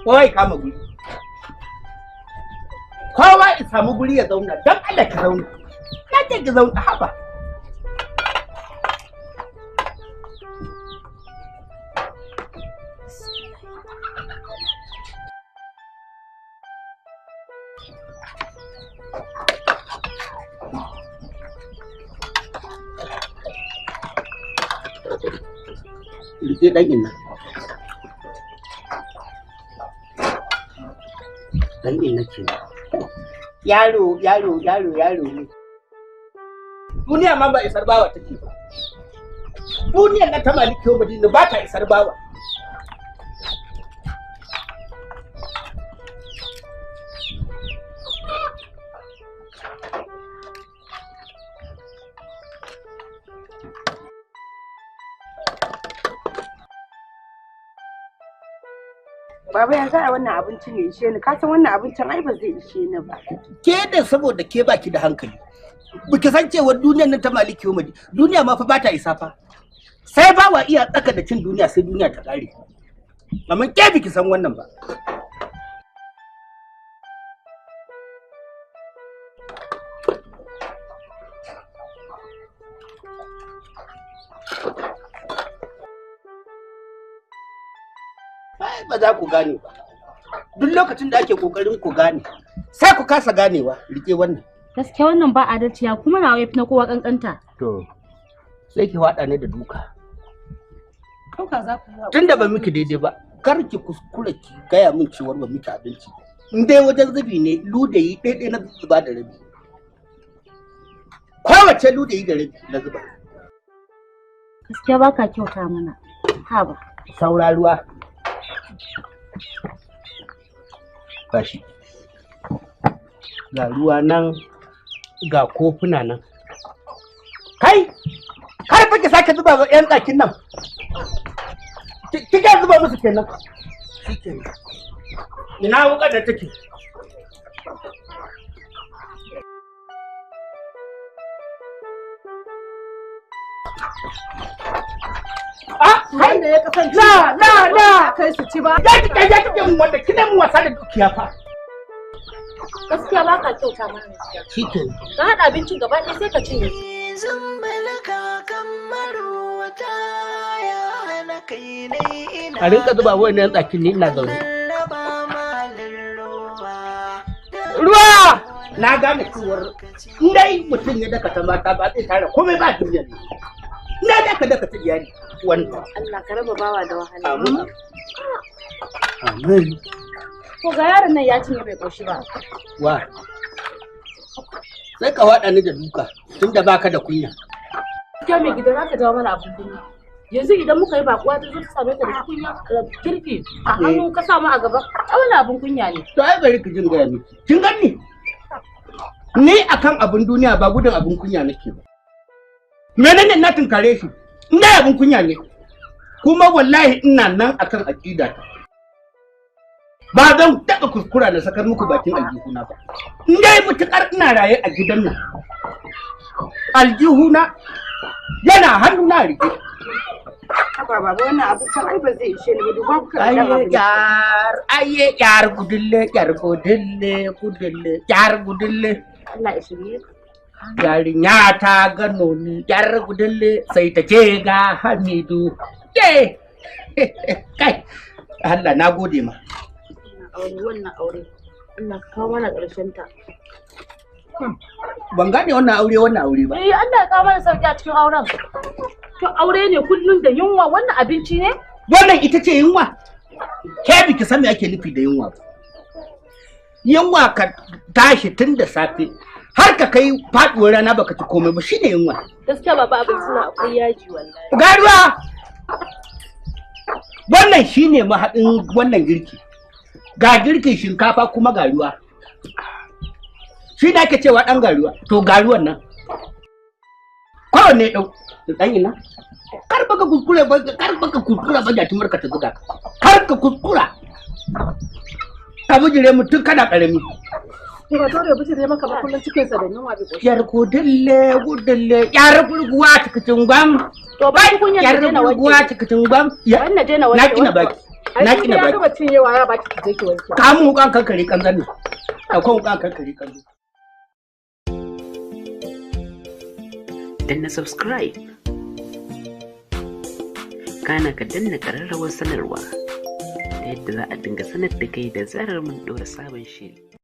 Kowa ya kama guri. Kowa ya samu guri ya zauna, don Allah ki zauna. Na ce ki zauna, haba. Rike ɗan inna. Ɗan inna ce. Yaro, yaro, yaro, yaro ne. Duniya ma ba isar bawa take ba. Duniyar na ta maliki yau Madina ba ta isar bawa. Baba, ya za a wannan abincin ya ishe ni? Ka san wannan abincin ai ba zai ishe ni ba. Ke da saboda ke baki da hankali. Biki san cewa duniyar nan ta maliki yau Madina, duniya ma fa ba ta isa fa. Sai bawa iya tsaka da cin duniya, sai duniya ta kare. Amma ke biki san wannan ba. Ai ba za ku gane ba. Duk lokacin da ake kokarin ku gane, sai ku kasa ganewa. Rike wannan. Gaskiya wannan ba adalci, ya kuma nawa yafi na kowa kankanta. To, sai ki waɗa ni da duka. Ɗauka za ku yi. Tunda ba miki daidai ba, kar ki kuskura ki gaya min cewar ba miki abinci ba. In dai wajen zubi ne, ludayi ɗaiɗai na zuba da rabi. Kowace ludayi da rabi na zuba. Gaskiya ba ka kyauta mana. Haba. Saura ruwa. Gashi. Ga ruwa nan, ga kofuna nan. Kai! Kar fa ki sake zuba wa 'yan ɗakin nan. Ki ga zuba musu kenan. Shikenan. Ina wuƙar da take? Ah, kai! Wanda ya kasance La, la, la! kai su ci ba. Ya kike, ya kike mun wanda kina mun wasa da dukiya fa. Gaskiya ba ka kyauta mana. Shikenan. Ka haɗa abincin gaba ɗaya sai ka cinye. A rinka zuba wayannan tsakin, ni ina zaune. Ruwa! Na gane cewar in dai mutum ya daka ta mata ba zai tare komai ba duniyar nan. Na daka daka ta iyali wannan. Allah ka raba bawa da wahala. Amin. Amin. To, ga yaron nan ya cinye bai ƙoshi ba. Wa. Sai ka waɗa ni da duka tunda baka da kunya. Gaskiya mai gida za ka jawo mana abin kunya. Yanzu idan muka yi bakuwa ta zo ta same ka da tukunya da kirki a hannu, ka sa mu a gaba, ai wani abin kunya ne. To, ai bari ki jin gaya miki. Kin ganni? Ni akan abin duniya ba gudun abin kunya nake ba. Menene na tunkare shi? In dai abin kunya ne. Kuma wallahi ina nan akan aƙida ta. Ba zan taɓa kuskura na sakar muku bakin aljihuna ba. In dai mutuƙar ina raye a gidan nan, aljihuna yana hannuna rike. Haba baba, wannan abincin ai ba zai ishe ni ba, duba ku kan Aye abinci. yar, aye yar gudulle, yar gudulle, gudulle, yar gudulle. Allah ya shirye ka. Yarinya ta gano ni yar gudulle, sai ta ce ga Hamidu. Ke! Kai, Allah na gode ma. Aure, wannan aure. Allah ka kawo mana ƙarshen ta. Ban gane wannan aure, wannan aure ba. Eh, Allah ya kawo mana sauki a cikin auren. To, aure ne kullum da yunwa, wannan abinci ne? Wannan ita ce yunwa. Ke biki san me ake nufi da yunwa ba. Yunwa ka tashi tun da safe har ka kai faduwar rana baka ci komai ba, shine yunwa. Gaskiya baba, abinci na akwai yaji wallahi. Garuwa! Wannan shine mahaɗin wannan girki. Ga girkin shinkafa kuma ga ruwa. Shi ne ake cewa ɗan garuwa. To, garuwan nan. Kowanne ɗau. Ɗan ina? Kar baka kuskure ba, kar baka kuskura ba jatumar ka ta zuga ka. Kar ka kuskura. Ka bijire mutum kana ƙarami. To, ba dole bijire maka ba, kullum cikinsa da yunwa bai ƙoshi. Yar kudulle kudulle, yar gurguwa tikicin gwam. To, ba tukunyar Yar na je na wanke. gurguwa tikicin gwam. Wannan je na wanke. Na kina baki. Na Ai kina ya baki. gama cinyewa ya baki ki je ki wanke. Ka mu wukan kankare kanzan nan. Ɗauko wukan kankare kanzan. Danna subscribe, kana ka danna ƙararrawar sanarwa, ta yadda za a dinga sanar da kai da zarar mun ɗora sabon shiri.